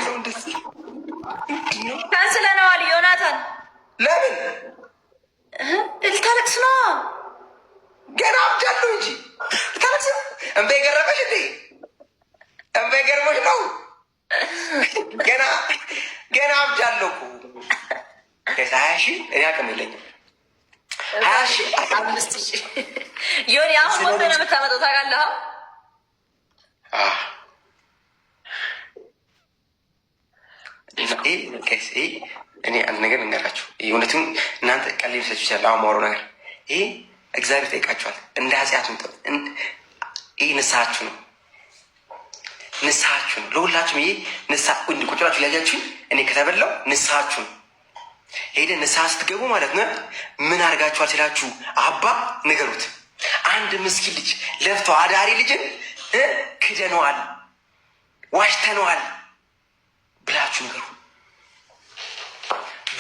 ነው እንደዚህ? ምንድን ነው? ካንስለነዋል ዮናታን። ለምን? ልታለቅስ ነዋ። ገና አብጃለሁ እንጂ ልታለቅስ ነው። እንባ የገረመሽ እንዴ? እንባ የገረመሽ ነው። ገና ገና አብጃለሁ እኮ። 20,000 እኔ አቅም የለኝም። 20,000 5,000 ዮኒ፣ አሁን ሞተ ነው የምታመጣው ታውቃለህ? ይሄ እኔ አንድ ነገር ልንገራችሁ። እውነትም እናንተ ቀልድ ሊመስላችሁ ይችላል። አሁን የማወራው ነገር ይሄ እግዚአብሔር ጠይቃችኋል። እንደ ኃጢአቱ ይህ ንስሐችሁ ነው፣ ንስሐችሁ ነው። ለሁላችሁም ይሄ ንስሐ እንዲህ ቁጭ ብላችሁ እያያችሁኝ እኔ ከተበላው ንስሐችሁ ነው። ሄደ ንስሐ ስትገቡ ማለት ነው ምን አድርጋችኋል ሲላችሁ አባ ንገሩት። አንድ ምስኪን ልጅ ለፍቶ አዳሪ ልጅን ክደነዋል፣ ዋሽተነዋል ብላችሁ ንገሩ።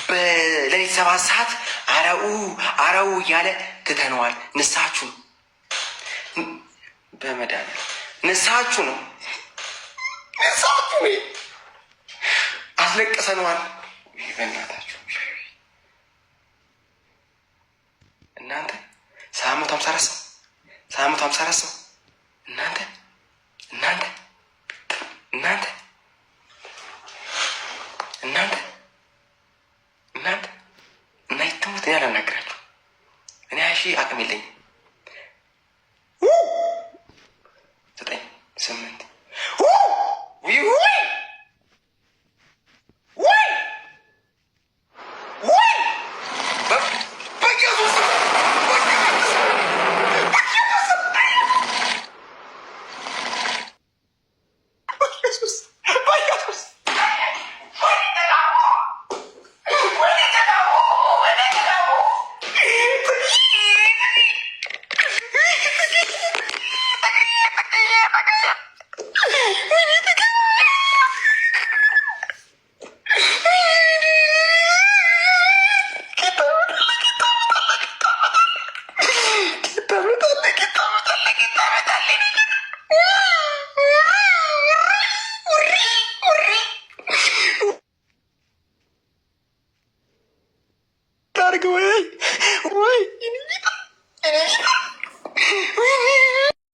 በሌሊት 7 ሰዓት አረው አረው እያለ ትተነዋል። ንስሐችሁ ነው። በመድኃኒዓለም ንስሐችሁ ነው። ንስሐችሁ ነው። አስለቅሰነዋል። በእናታችሁ እናንተ 754 ሰው፣ 754 ሰው፣ እናንተ እናንተ እናንተ እናንተ እናንተ እና ይትሙት እኔ አላናግራችሁ። እኔ 20,000 አቅም የለኝም። ዘጠኝ ስምንት ውይ ውይ ውይ ውይ በኢየሱስ በኢየሱስ በኢየሱስ በኢየሱስ።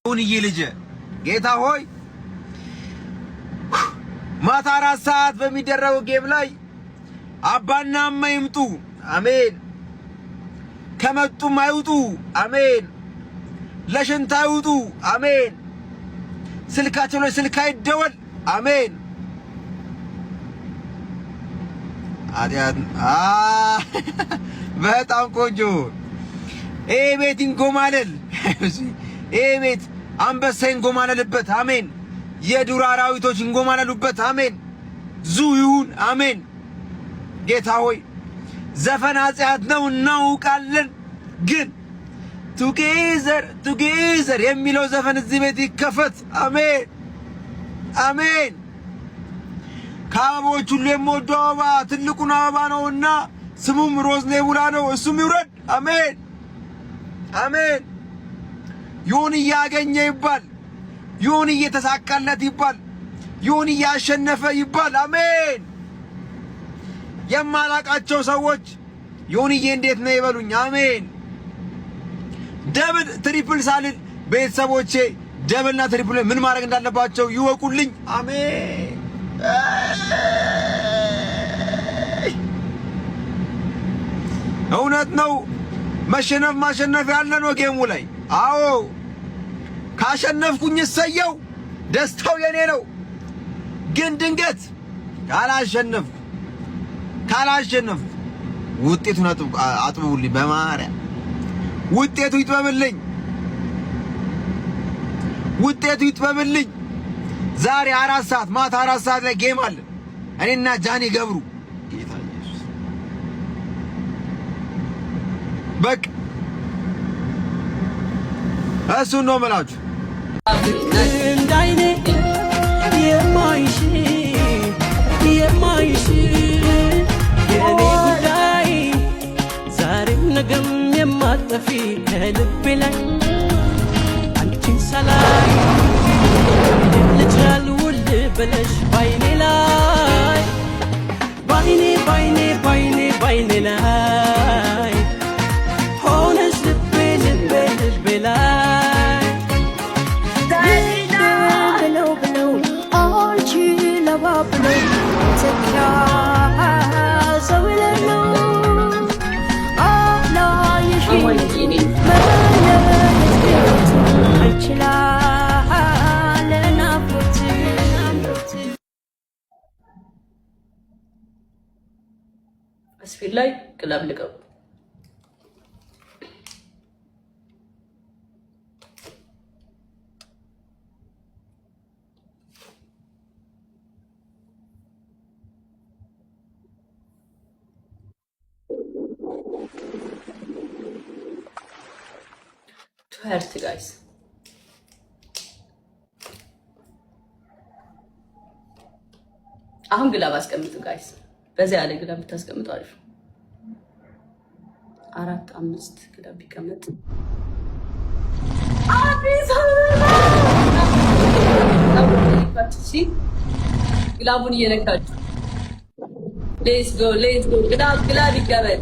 ሁንዬ ልጅ ጌታ ሆይ፣ ማታ 4 ሰዓት በሚደረገው game ላይ አባና እማ ይምጡ። አሜን። ከመጡም አይውጡ። አሜን። ለሽንት አይውጡ። አሜን። ስልካቸው ላይ ስልክ አይደወል። አሜን። አዲያን በጣም ቆንጆ። ይሄ ቤት ይንጎማለል። ይሄ ቤት አንበሳ ይንጎማለልበት። አሜን። የዱር አራዊቶች ይንጎማለሉበት። አሜን። Zoo ይሁን። አሜን። ጌታ ሆይ፣ ዘፈን ኃጢአት ነው እናውቃለን፣ ግን "Together Together" የሚለው ዘፈን እዚህ ቤት ይከፈት። አሜን አሜን። ከአበቦች ሁሉ የምወደው አበባ ትልቁን አበባ ነውና ስሙም ሮዝ ኔቡላ ነው። እሱም ይውረድ። አሜን አሜን። ይሁን እያገኘ ይባል፣ ይሁን እየተሳካለት ይባል፣ ይሁን እያሸነፈ ይባል። አሜን። የማላቃቸው ሰዎች ይሁንዬ እንዴት ነው ይበሉኝ። አሜን። Double triple ሳልል ቤተሰቦቼ double ና triple ምን ማድረግ እንዳለባቸው ይወቁልኝ። አሜን። እውነት ነው። መሸነፍ ማሸነፍ ያለ ነው game ኡ ላይ። አዎ፣ ካሸነፍኩኝ እሰየው፣ ደስታው የኔ ነው። ግን ድንገት ካላሸነፍኩ ውጤቱን አጥብቡልኝ፣ በማርያም ውጤቱ ይጥበብልኝ፣ ውጤቱ ይጥበብልኝ። ዛሬ 4 ሰዓት፣ ማታ 4 ሰዓት ላይ game አለ። እኔና ጃኒ ገብሩ። ጌታ ኢየሱስ፣ በቃ እሱን ነው የምላችሁ። እንዳይኔ የማይሽ የማይሽ የኔ ጉዳይ ዛሬም ነገም የማጠፊ ከልቤ ላይ አንቺን ሳላይ ልቻል ውል ብለሽ ባይኔ ላይ። Spin ላይ glove ልቀቁ። Two heart guys። አሁን glove አስቀምጡ guys። በዚያ ያለ glove ብታስቀምጡ አሪፍ። አራት አምስት glove ቢቀመጥ አዲስ glove ኡን እየነካችሁ let's go let's go glove glove ይቀበል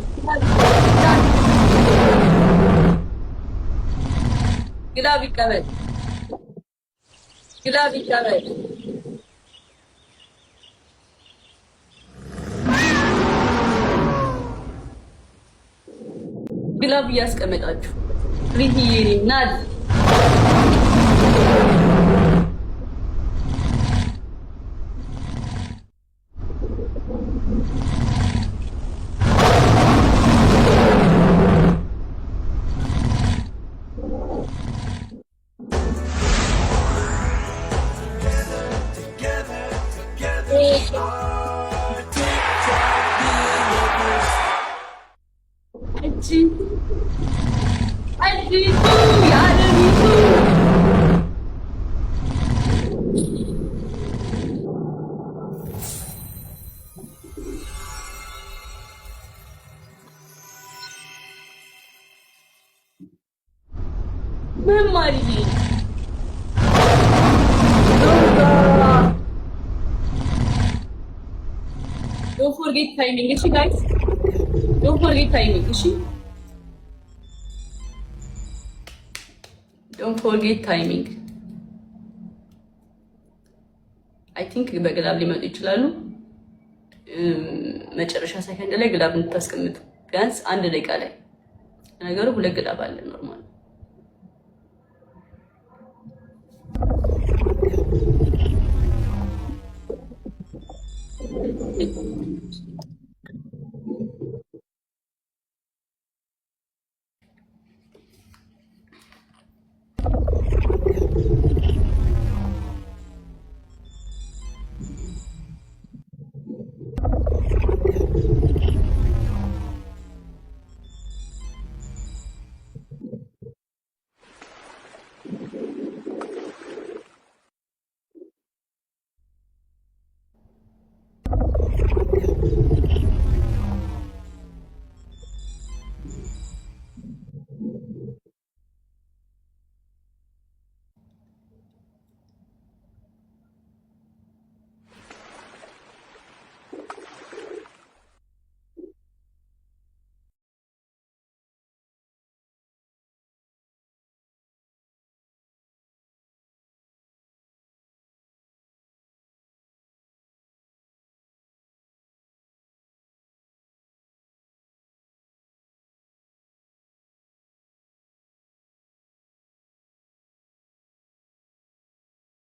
glove ይቀበል glove ይቀበል። Glove እያስቀመጣችሁ ሪትዬ ናት። አዲሱ የዓለሚቱ መማርዬ don't forget timing። እሺ guys don't forget timing። እሺ don't forget timing። I think በ glove ሊመጡ ይችላሉ። መጨረሻ ሰከንድ ላይ glove እንድታስቀምጡ ቢያንስ አንድ ደቂቃ ላይ ነገሩ ሁለት glove አለ normal።